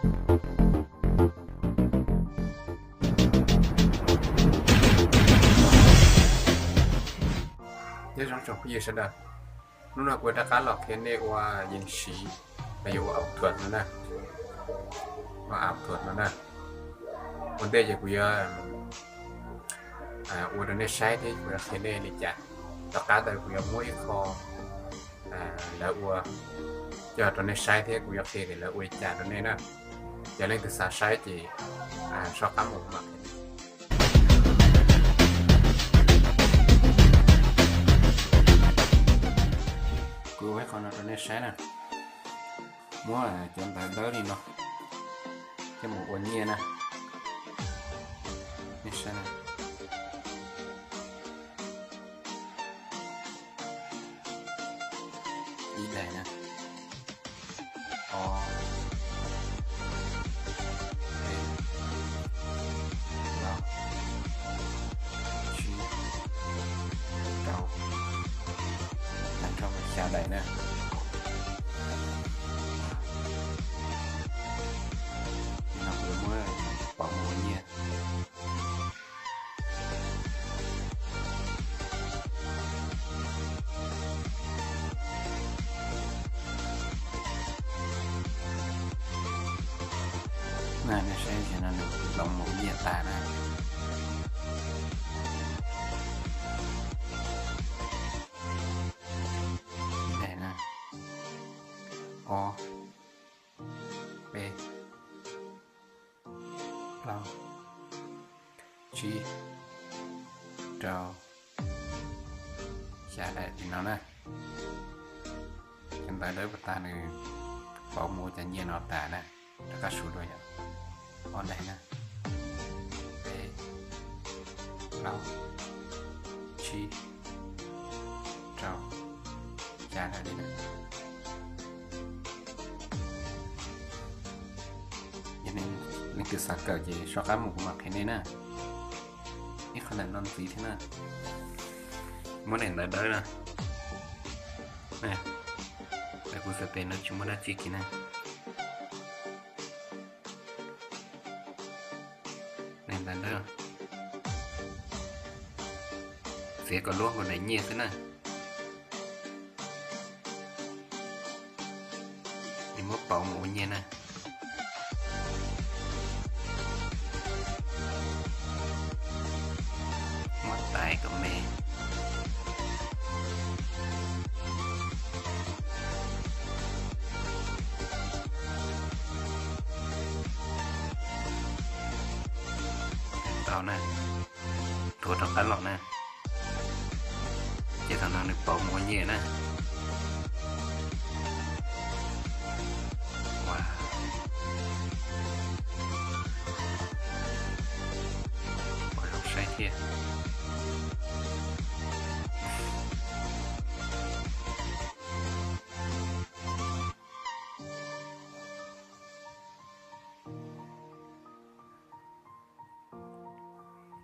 Nyob zoo tsoom phooj ywg sawv daws, hnub no kuv rov qab los qhia nej ua yees siv, los yog ua app thuam no na, ua app thuam no na. Ua ntej ces kuv yuav ua rau nej saib thiab kuv yuav qhia nej li cas. Tom qab ntawd kuv yuav muab ib qho lawv ua coj rau nej saib thiab kuv yuav qhia tias lawv ua li cas rau nej na. Yog leej twg xav saib ces soj qab mus mam qhia. Kuv ua ib qho no rau nej saib na. Muab cov ntawv dawb li no coj mus ua nyiaj na. Nej saib na. Ib daim na, ob, peb, plaub, tsib, rau, tag nrho xya daim na. Nim no kuv yuav muab pauv mus ua nyiaj. Nej saib ntsis no nws pauv mus ua nyiaj tas na. Ib daim na, ob, peb, plaub, tsib, rau, xya daim li no na. Cov ntawv dawb pas tas nws pauv mus ua cov nyiaj no tas na. Rov qab su dua yom. Ob daim na, peb, plaub, tsib, rau, xya daim li na. Yog leej twg xav kawm ces soj qab mus kuv mam qhia nej na. Ib qho ntawm no ntxiv thiab na. Muab daim ntawv dawb na. Daim kuv xav tes no tsis muaj dab tsi kiag na. Daim ntawv dawb, txiav kom luaj nkaus daim nyiaj xwb na. Nws muab pauv mus ua nyiaj na. Muab tais kom me. Tau na, tuav rov qab los na. Ces thaum no nws pauv mus ua nyiaj na. Ua, pom zoo saib thiab.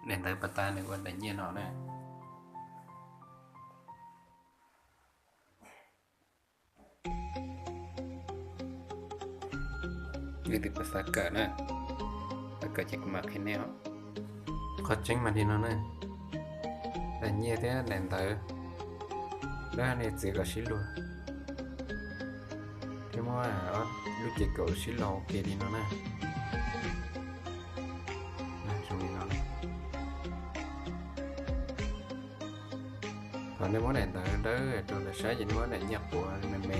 Daim ntawv pas tas nws ua daim nyiaj no na. Leej twg xav kawm na, xav kawm ces kuv mam qhia nej os. Qhov tseeb mas li no na, daim nyiaj thiab daim ntawv dawb nej txiav kom sib luag, thiab muab lub ces kaum sib los ua ke li no na. Zoo li no. Thaum nej muab daim ntawv dawb rau lawv saib ces nej muab daim nyiaj quav me me,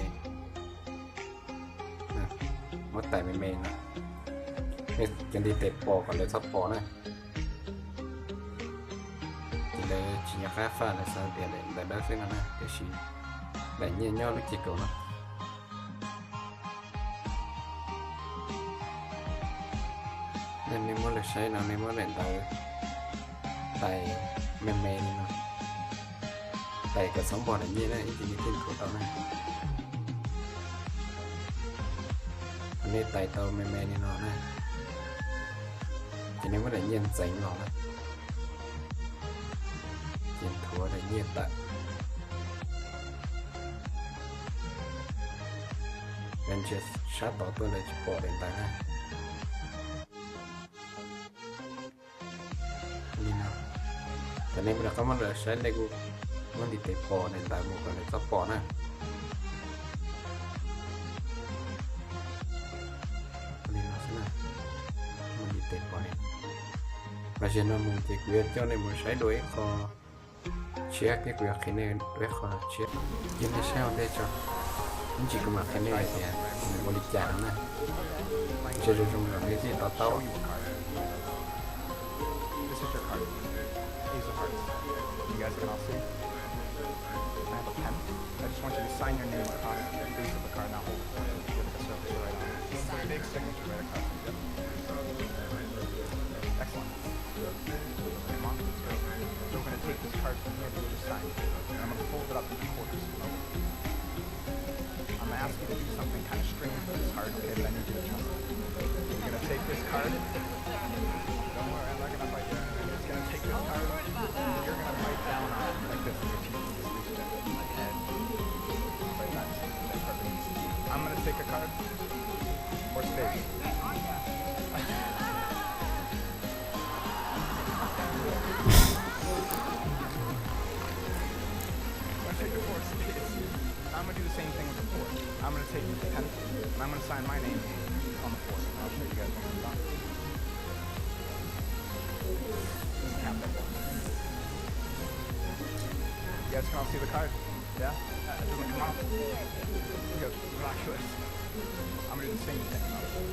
muab tais me me no, nej cov ntiv tes pom kom lawv txhob pom na. Ces lawv tsis nco qab faj, lawv xav tias daim ntawv dawb xwb no na, tiam sis daim nyiaj nyob lub ces kaum no. Nej muab lawv saib no, nej muab daim ntawv tais me me li no, tais kom txhob npog daim nyiaj na, ib ntsis nws thiaj nthuav tau na. Nej tais tau me me li no na, ces nej muab daim nyiaj ntxeev los na, ces nthuav daim nyiaj tawm. Ntsia sab tod tuaj lawv tsis pom daim ntawv na. Nej rov qab muab saib, nej kuj muab ntiv tes pos daim ntawv mus kom lawv txhob pom na. Muab ntiv tes pos li. Los sis no mus ces kuv yuav coj nej mus saib dua ib qho tshiab thiab kuv yuav qhia nej dua ib qho tshiab. Cia nej saib ua ntej tso, ib ntsis kuv mam qhia nej hais tias nws ua li cas no na. Ntshe zoo zoo los nej thiaj to taub. This is your card. Ace of hearts. You guys can all see. I have a pen. I just want you to sign your name across the face of the card. Now hold it. Give it a circle right on. Big signature right across it. Yep. Excellent. Come on, let's go. So we're going to take this card from here that you just signed, and I'm going to fold it up into quarters. I'm gonna ask you to do something kind of strange with this card, okay? But I need you to trust me. You're gonna take this card. Don't worry, I'm not gonna bite you. You're just gonna take this card. And you're gonna bite down on it like this with your teeth. Just reach down. Okay. Bite that. That card. I'm gonna take a card. Or spade. Let's take the four spades. I'm gonna do the same thing with the four. I'm gonna take the ten, and I'm gonna sign my name on the four. I'll show you guys what I'm talking about. Doesn't have that one. You guys can all see the card? Yeah? It doesn't come out? Good. Miraculous. I'm gonna do the same thing.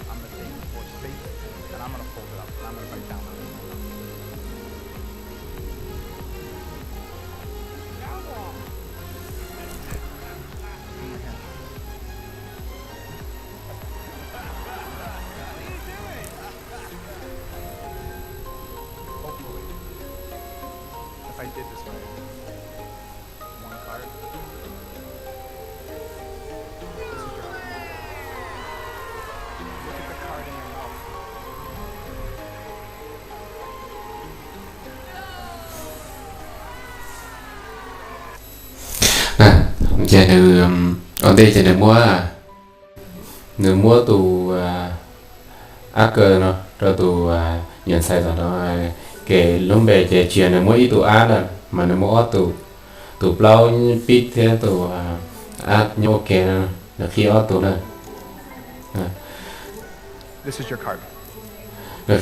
I'm gonna take the four spades, and I'm gonna fold it up, and I'm gonna bite down on it. Hopefully. If I did this right. One card. This is your card. Look at the card in your mouth. Ces nws ua ntej ces nws muab, nws muab tus ab kaw no rau tus nyuam ntxhais tom no, ces lub npe ces tsis yog nws muab ib tug ab na, mas nws muab ob tug, tus plaub pib thiab tus ab nyob ua ke no, nws qhib ob tug na. Nws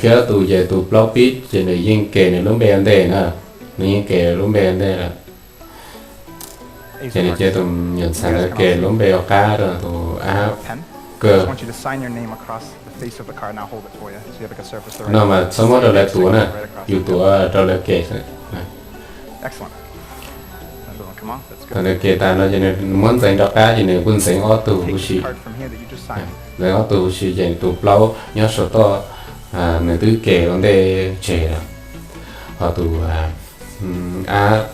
qhib ob tug ces tus plaub pib ces nws yeej ke nws lub npe ua ntej na, nws yeej ke lub npe ua ntej lawm. Ces nws cia tus nyuam ntxhais ntawd ke lub npe ua qab rau tus ab kaw. No mas txhob muab rau lawv tuav na, yus tuav rau lawv ke xwb. Thaum nws ke tas no ces nws muab ntxeev rov qab ces nws kuj ntxeev ob tug huv si. Ntxeev ob tug huv si ces tus plaub nyob saum toj, nws twb ke ua ntej tseg lawm, ho tus ab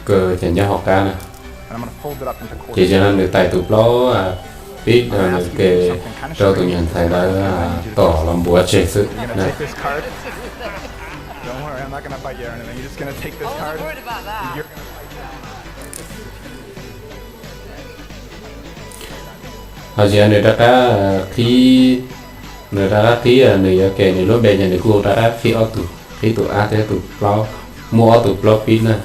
kaw ces nyob hauv qab na. Ces yog no nws tais tus plaub pib, nws ke rau tus nyuam ntxhais ntawd tom los npuav tseg xwb na. Ho tsis yog nws rov qab qhib, nws rov qab qhib, nws yuav ke nws lub npe ces nws kuj rov qab qhib ob tug, qhib tus ab thiab tus plaub, muaj ob tug plaub pib na.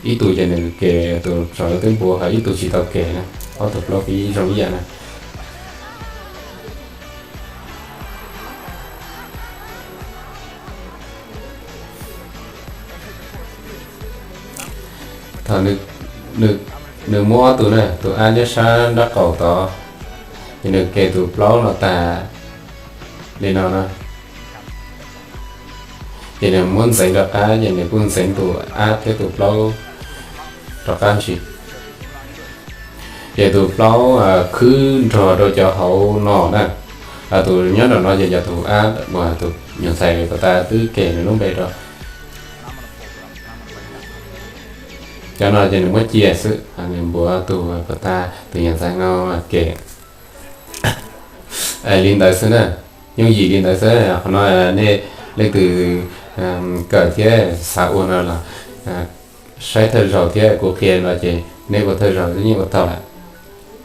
Ib tug ces nws ke tus saum twb npuav, ho ib tug tsis tau ke na, ob tug plaub pib zoo ib yam na. Thaum nws muab ob tug na, tus ab nyob sab nraub qaum tod, ces nws ke tus plaub no tas li no na. Ces nws muab ntxeev rov qab, ces nws kuj ntxeev tus ab thiab tus plaub rov qab ntsis. Ces tus plaub khwb nrog rau cov hauv no na. Tus nyob nram no ces yog tus ab uas tus nyuam ntxhais puag ta twb ke nws lub npe rau. Cov no ces nws muab cia xwb, nws npuav tus puag ta, tus nyuam ntxhais no ke li ntawd xwb na. Yooj yim li ntawd xwb. Qhov no nej leej twg kawm thiab xav ua no los saib thawj zaug thiab kuv qhia no ces nej ua thawj zaug yeej ua tau lawm.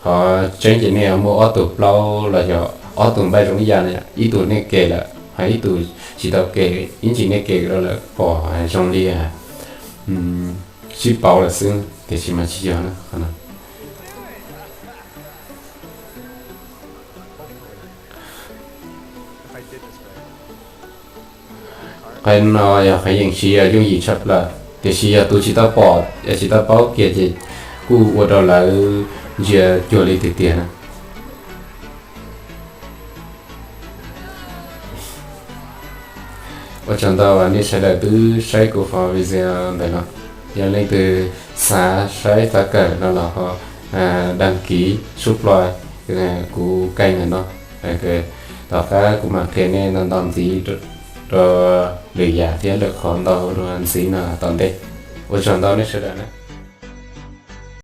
Qhov tseeb ces nej muaj ob tug plaub los yog ob tug npaij zoo ib yam, ib tug nej ke lawm ho ib tug tsis tau ke, ib ntsis nej ke rau lawv pom zoo li sib pauv lawm xwb tiam sis mas tsis yog na qhov no. Qhov no yog qhov yeem siv yooj yim tshaj plaws, tiam sis yog tus tsis tau pom, tsis tau paub kiag ces kuj ua rau lawv ntsia cuag li tiag tiag na. Ua tsaug ntau nej sawv daws twb saib kuv qhov video ntawm no. Yog leej twg xav saib xav kawm no los ho đăng ký, subscribe kuv kênh ntawm no. Tom qab kuv mam qhia nej ntau ntau ntxiv rau lwm yam thiab lwm qhov ntau dua ntxiv no tom ntej. Ua tsaug ntau nej sawv daws na.